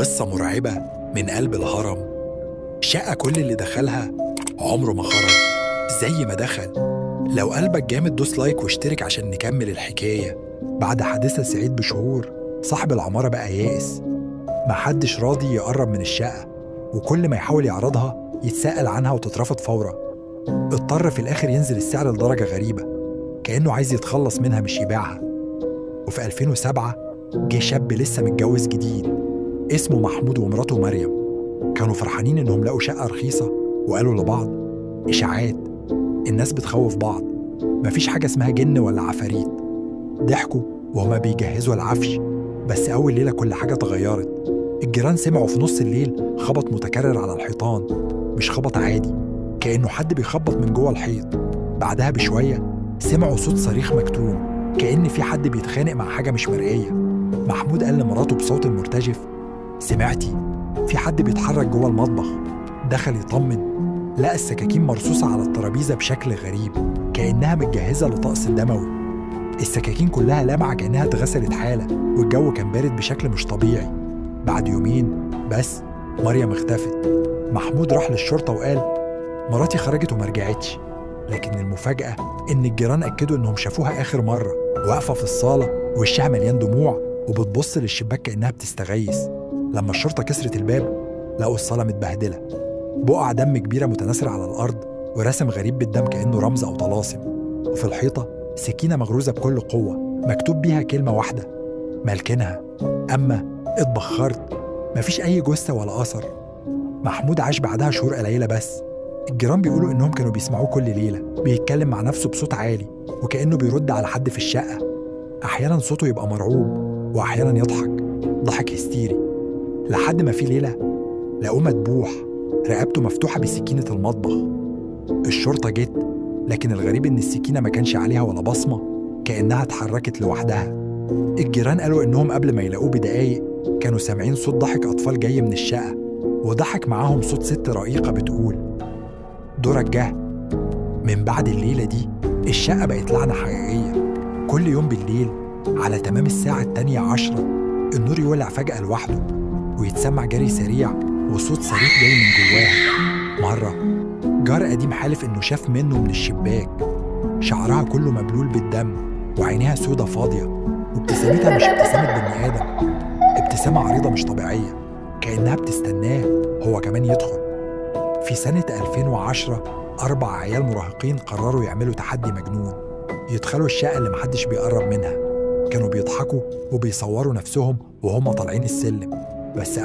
قصة مرعبة من قلب الهرم. شقة كل اللي دخلها عمره ما خرج زي ما دخل. لو قلبك جامد دوس like واشترك عشان نكمل الحكاية. بعد حادثة سعيد بشهور صاحب العمارة بقى يائس، محدش راضي يقرب من الشقة، وكل ما يحاول يعرضها يتسأل عنها وتترفض فورا. اضطر في الآخر ينزل السعر لدرجة غريبة، كأنه عايز يتخلص منها مش يبيعها. وفي 2007 جه شاب لسه متجوز جديد اسمه محمود ومراته مريم. كانوا فرحانين إنهم لقوا شقة رخيصة، وقالوا لبعض إشاعات، الناس بتخوف بعض، مفيش حاجة اسمها جن ولا عفاريت. ضحكوا وهما بيجهزوا العفش. بس أول ليلة كل حاجة اتغيرت. الجيران سمعوا في نص الليل خبط متكرر على الحيطان، مش خبط عادي، كأنه حد بيخبط من جوه الحيط. بعدها بشوية سمعوا صوت صريخ مكتوم، كأن في حد بيتخانق مع حاجة مش مرئية. محمود قال لمراته بصوت مرتجف: سمعتي؟ في حد بيتحرك جوه المطبخ. دخل يطمن، لقى السكاكين مرصوصة على الترابيزة بشكل غريب، كأنها متجهزة لطقس دموي. السكاكين كلها لامعة كأنها اتغسلت حالة، والجو كان بارد بشكل مش طبيعي. بعد يومين بس مريم اختفت. محمود راح للشرطة وقال: مراتي خرجت وما رجعتش. لكن المفاجأة إن الجيران أكدوا إنهم شافوها آخر مرة واقفة في الصالة، وشها مليان دموع وبتبص للشباك كأنها بتستغيث. لما الشرطة كسرت الباب لقوا الصالة متبهدلة، بقع دم كبيرة متناثرة على الأرض، ورسم غريب بالدم كأنه رمز أو طلاسم، وفي الحيطة سكينة مغروزة بكل قوة مكتوب بيها كلمة واحدة: مالكينها. أما اتبخرت، مفيش أي جثة ولا أثر. محمود عاش بعدها شهور قليلة بس. الجيران بيقولوا إنهم كانوا بيسمعوه كل ليلة بيتكلم مع نفسه بصوت عالي، وكأنه بيرد على حد في الشقة. أحيانا صوته يبقى مرعوب، وأحيانا يضحك ضحك هستيري، لحد ما في ليلة لقوه مدبوح، رقبته مفتوحة بسكينة المطبخ. الشرطة جت، لكن الغريب إن السكينة ما كانش عليها ولا بصمة، كأنها اتحركت لوحدها. الجيران قالوا إنهم قبل ما يلاقوه بدقايق كانوا سامعين صوت ضحك أطفال جاي من الشقة، وضحك معاهم صوت ست رقيقة بتقول: دورك جه. من بعد الليلة دي الشقة بقت لعنة حقيقية. كل يوم بالليل على تمام الساعة 12 النور يولع فجأة لوحده، ويتسمع جري سريع وصوت صريخ جاي من جواها. مرة جار قديم حالف إنه شاف منه من الشباك، شعرها كله مبلول بالدم وعينيها سودة فاضية، وابتسامتها مش ابتسامة بني آدم، ابتسامة عريضة مش طبيعية، كأنها بتستناه هو كمان يدخل. في سنة 2010 4 عيال مراهقين قرروا يعملوا تحدي مجنون، يدخلوا الشقة اللي محدش بيقرب منها. كانوا بيضحكوا وبيصوروا نفسهم وهم طالعين السلم، بس